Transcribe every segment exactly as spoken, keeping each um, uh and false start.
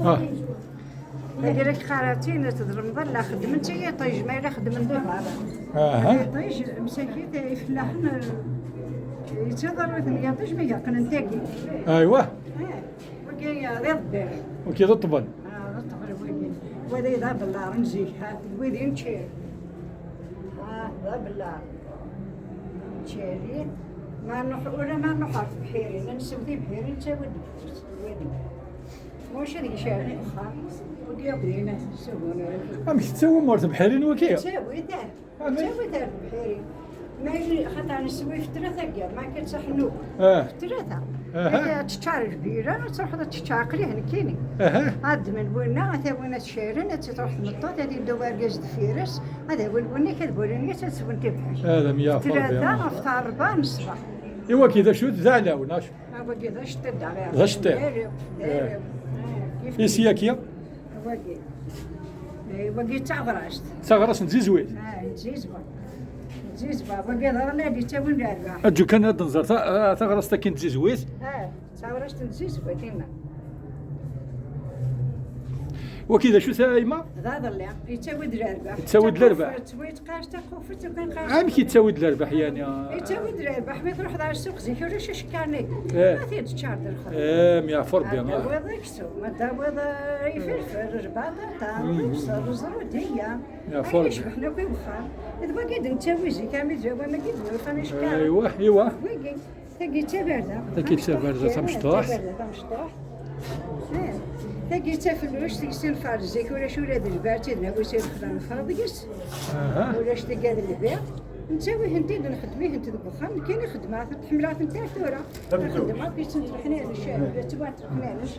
Ah. Dagi la k-qqareɣ-tt-in, tḍelmeḍ, la xeddmen-tt i yiṭij, ma yella xeddmen di berra. Aha. Yiṭij, msakit, ifellaḥen, eh, yettaḍarru-ten yiṭij, ma yeqqnen tagi. Aywa. Eh, wagi, eh, d iḍebbal. Wagi d ṭṭbel. Ah, d ṭṭbel wagi. Wagi d abellar n zik, ha, d wid i neččir. Ah, d abellar. Neččir. Ma nruḥ, ula ma nruḥ ɣer tebḥirin, nsew tibḥirin, nettawi-d lfus, wagi. Maca ad yecɛel deg uxxam, ur d-yakk dinna tessehun ara. Amek tettawim ɣer tebḥirin waki? Ttawi-t ar, ttawi-t ar tebḥirin. Ma yili, xaṭer neswi f tlata n yiḍ, ma akka d taḥnuk. Ah. F tlata. Aha. Ad teččar lbira, ad truḥeḍ ad teččar aql-i nekkini. Aha. Ad ddmen winna, ad t-awin ad t-cɛlen, ad truḥ tmeṭṭut, ad yeddu wergaz deffir-s, ad awin winna, ad walin, ad swen tibḥirt. Ad am yaɛfu Rebbi. Tlata, ɣef tta rebɛa n ṣṣbeḥ. I waki d acu? D aɛlaw, neɣ acu? A wagi d aceṭṭiḍ d aɣiṛ. D aceṭṭiḍ. D aɛlaw, d aɛlaw. Eh. Eh, kif kif. Is yaki? Wagi. Eh, wagi d taɣrast. D taɣrast n tzizwit? Ah, n tzizwa. N tzizwa. Wagi d aɣrad yettawin d arbaḥ. Aǧǧu kan ad nẓer ta-, ah, taɣrast-agi n tzizwit. Ah, d taɣrast n tzizwa, tinna. Waki d acu-t a yemma? D aḍelli, yettawi-d lerbaḥ. Yettawi-d lerbaḥ. Yettawi-d lerbaḥ. Amek yettawi-d lerbaḥ, yani? Yettawi-d lerbaḥ, mi truḥeḍ ɣer ssuq zik, ulac acekkaṛ-nni. Eh. Ma t-id-teččar d lxir. Eh, mi yeɛfu Rebbi, ah. Ma d-tawiḍ aksum, ma d-tawiḍ, eh, ifelfel, lbaṭaṭa, mhm, lebṣel, ẓru, d aya. Yeɛfu Rebbi. Ayen icebḥen akk i wexxam. D wagi d-nettawi zik, armi d wamagi d-nufan acekkaṛ. Aywa, aywa. Wagi. Tagi d tabarda. Tagi d tabarda tamecṭuḥt. Tabarda tamecṭuḥt. Eh, tagi d tafellust, i sin lferz zik, ulac ula d lberti d nawi si lexla nefreḍ deg-s. Aha. Ulac tagi d lbiɣ. Nettawi-hent-id, nxeddem-ihent deg uxxam, nekkini xeddmeɣ-tent, ḥemmleɣ-tent ar tura. Nxeddem akk, yettneṭreḥ nanec, yettwaneṭreḥ nanec.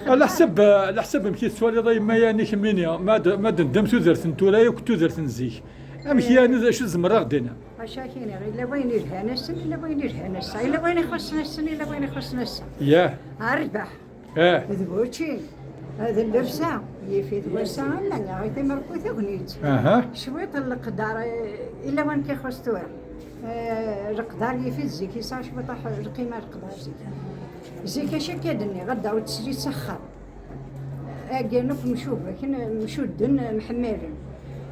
Ala ḥseb, ala ḥseb amek i tettwaliḍ a yemma, yani kemmini, ma d, ma d-neddem tudert n tura yakk tudert n zik. Amek, eh, yani d acu tzemreḍ ad ɣ-d-tiniḍ? Acu ara k-iniɣ, yella wayen yelhan ass-n, yella wayen yelhan ass-a, yella wayen ixuṣṣen ass-n, yella wayen ixuṣṣen ass-a. Yah. Rrbeḥ. Eh. D wučči, d llebsa, yif-it wass-a am wayeḍ, i timerkut tagnit. Aha. Cwiṭ n leqder, eh, yella wayen k-ixuṣṣ tura. Eh, leqder yif-it zik, yesɛa cwiṭ lqima leqder zik. Zik acu akka d-nniɣ, ad d-taweḍ teslit s axxam. Akken akk mcubaken, mcudden, mḥemmalen.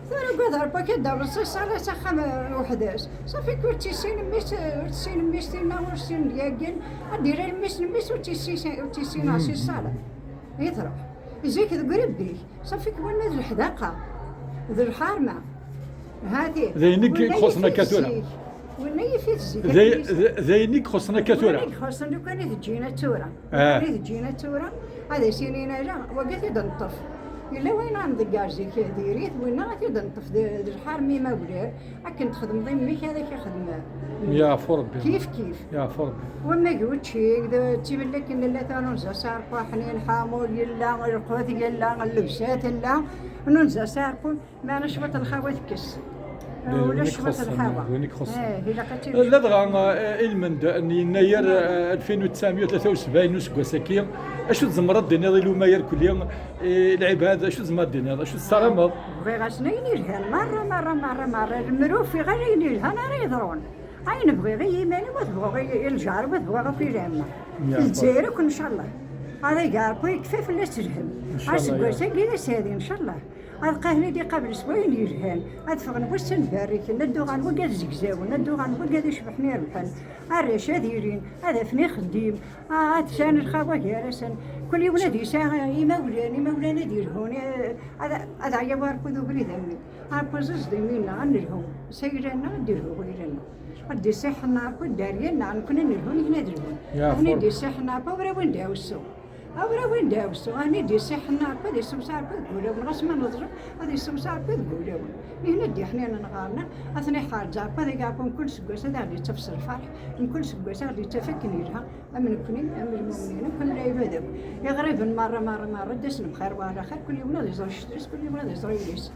Tura ugad Rebbi akka d-aweḍ s ṣṣalat s axxam, eh, weḥd-s. Ṣafi ur tessin mmi-s, ur tessin mmi-s tinna, ur tessin dyakken. Ad d-yerr mmi-s n mmi-s ur tessin, ur tessin si ṣṣalat. I truḥ. Zik deg urebbi-k. Ṣafi wanna d leḥdaqa. D lḥarma. Hati. D ayen i ixuṣṣen akka tura. Winna yif-it zik. D ay-, d, d ayen i ixuṣṣen akka tura. Winna i ixuṣṣen lukan i teǧǧina tura. Ah. Lukan i teǧǧina tura, ad as-inin ala, wagi ad t-id-neṭṭef. Yella wayen ara nḍegger zik diri-t, winna ad t-id-neṭṭef d, d lḥarma imawlan, akken txedmeḍ i mmi-k ad ak-ixdem. Yeɛfu Rebbi. Kif kif. Yeɛfu Rebbi. Wamma d wučči, d, d timellakin n llata nunza s aɛerqu, ḥnin, ḥamu yella, lqut yella, llebsa tella, nunza s aɛerqu. Meɛna cwiṭ lxawa tekkes. D win i ixuṣṣen, lxawa. D win i ixuṣṣen. Eh, ilaq ad tt-, ladɣa, eh, ilmend n yennayer, eh, alfin u tesɛemya u tlata u sebɛin n useggas-agi, acu tzemreḍ ad d-tiniḍ i lumayer kulli, i lɛibad, acu tzemreḍ ad d-tiniḍ, acu tessarameḍ? Bɣiɣ-asen ayen yelhan, merra, merra, merra, merra, lemmer ufiɣ ala ayen yelhan ara yeḍrun. Ayen bɣiɣ i yiman-iw, ad bɣuɣ i, i lǧar-iw, ad bɣuɣ akk i lɛamma. Lezzayer akk, ncallah. Ad agaṛ akk yekfa fell-as lhem. Ncallah. Aseggas-agi d asadi, ncallah. Ad qahni d-iqabel s wayen yelhan, ad ffɣen wussan berriken, ad d-uɣalen wagad zegzawen, ad d-uɣalen wagad icebḥen irebḥen, arrac ad ilin, ad afen ixeddim, a-, ad sɛan lxawa gar-asen, kul yiwen ad yesɛu imawlan, imawlan ad ilhun, eh, ad, ad ɛyaw Aṛebbi d ubrid am wi. Aṛebbi ẓiẓ d imi-nneɣ ad nelhu, s ayla-nneɣ ad d-ilhu wayla-nneɣ. Ad d-iṣiḥ Aṛebbi dderya-nneɣ, nekkni ad nelhu, nitni ad lhun. Ad d-iṣiḥ Aṛebbi, ur awin d awessu. Awra win d awessu, ani d-iṣiḥen Ṛebbi, ad iṣewṣa Ṛebbi deg wulawen, ɣas ma neẓra, ad iṣewṣa Ṛebbi deg wulawen. Nihna d-iḥninen ɣer-neɣ, ad ten-iḥerz Ṛebbi, ad iɛfu mkul seggas, ad aɣ-d-ittaf s lferḥ, mkul seggas ad aɣ-d-ittaf akken yelha, am nekkni, am lmumnin akk, am lɛibad akk. Iɣriben merra, merra, merra, ad d-asen bxir wa ɛla xir, kul yiwen ad iẓer ccetr-is, kul yiwen ad iẓer yelli-s.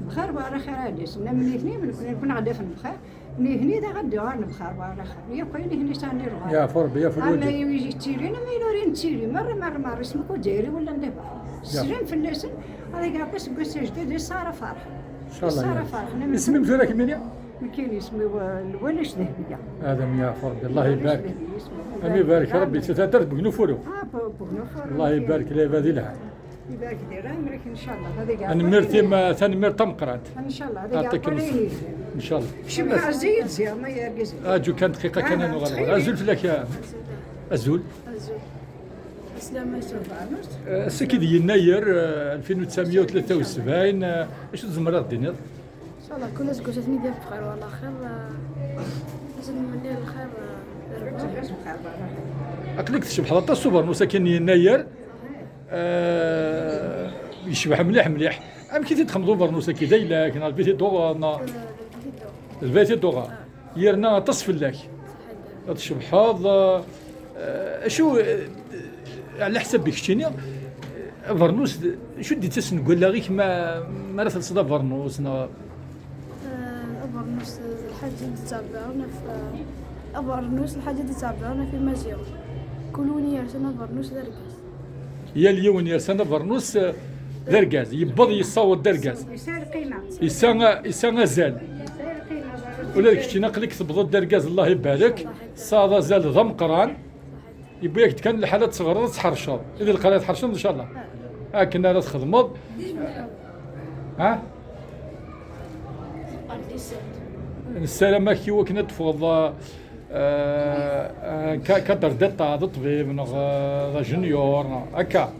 Bxir wa ɛla xir ad d-asen, am nitni, am nekkni, nekkni ad d-afen bxir. Nihni daɣ ad d-uɣalen bxir war axir. Yakk ayen ihni sɛan di lɣar. Yeɛfu Rebbi, yeɛfu lwaldin. Ama ayen yettilin, ama ayen ur nettili, merra, merra, merra, isem-ik ur d-yerri wala n daba. Yeɛfu. Slan fell-asen, ad iɛeṭṭi seg wass ajdid, iṣara ferḥ. Ncallah, iṣara yeɛfu. Ferḥ. Isem-im tura kemmini? Nekkini isem-iw, eh, Lwalac Dehbiya. Ad am yeɛfu Rebbi, Allah ibarek. Lwalac Dehbiya isem-iw. Am ibarek Rebbi, taddart Bugnufuru. Ah, Bu-, Bugnufuru. Allah ibarek, lɛibad ilhan. Ad k-d-irra amrek, ncallah. Ad ig-, tanemmirt-im, tanemmirt tameqqrant. Ncallah, ad ig-, ncallah. Kcem ɣer zzayed ziɣ, ma yergez. Aǧu kan dqiqa kan, ad nuɣal ɣer. Azul fell-ak, a. Azul. Azul. Ass-agi d yennayer, eh, alfin u tesɛemya u tlata u sebɛin, eh, acu tzemreḍ ad d-tiniḍ? Ncallah, kul aseggas ad ten-id-yaf bxir wala xir, eh, ad sen-nmenni lxir, eh, d Rebbi. Aql-ik tcebḥeḍ aṭas s ubernus-agi n yennayer, eh, yecbeḥ mliḥ mliḥ. Amek i t-id-txedmeḍ ubernus-agi? D ayla-k, neɣ d lbit i d-uɣeḍ, neɣ? Eh, d lbit i d-uɣeḍ. D lbit i d-uɣeḍ. Ah. Yerna aṭas fell-ak. Ad tcebḥeḍ, eh, acu, eh, ɛla ḥsab-ik keččini, eh, abernus, d acu d-yettasen deg wallaɣ-ik ma, ma ara telseḍ abernus, neɣ? Eh, abernus, eh, d lḥaǧa i d-yettɛebbiren ɣef, eh, abernus, lḥaǧa i d-yettɛebbiren ɣef Imaziɣen. Kul win yersan abernus d argaz. Yal yiwen yersan abernus, eh, d argaz. Yewweḍ yessaweḍ d argaz. Yesɛa lqima. Yesɛa, yesɛa azal. Yesɛa lqima, abernus. Ula d keččini aql-ik tewwḍeḍ d argaz, Allah ibarek. Tesɛiḍ azal d ameqqran. Yewwi-yak-d kan lḥal ad teɣreḍ, ad tḥerceḍ. I d leqraya tḥerceḍ, ncallah. Akken ara txedmeḍ. Ha? Nessaram-ak i wakken ad teffɣeḍ, eh, eh, ka-, cadre d'état, d ṭṭbib, neɣ, eh, d ajenyur, neɣ akka.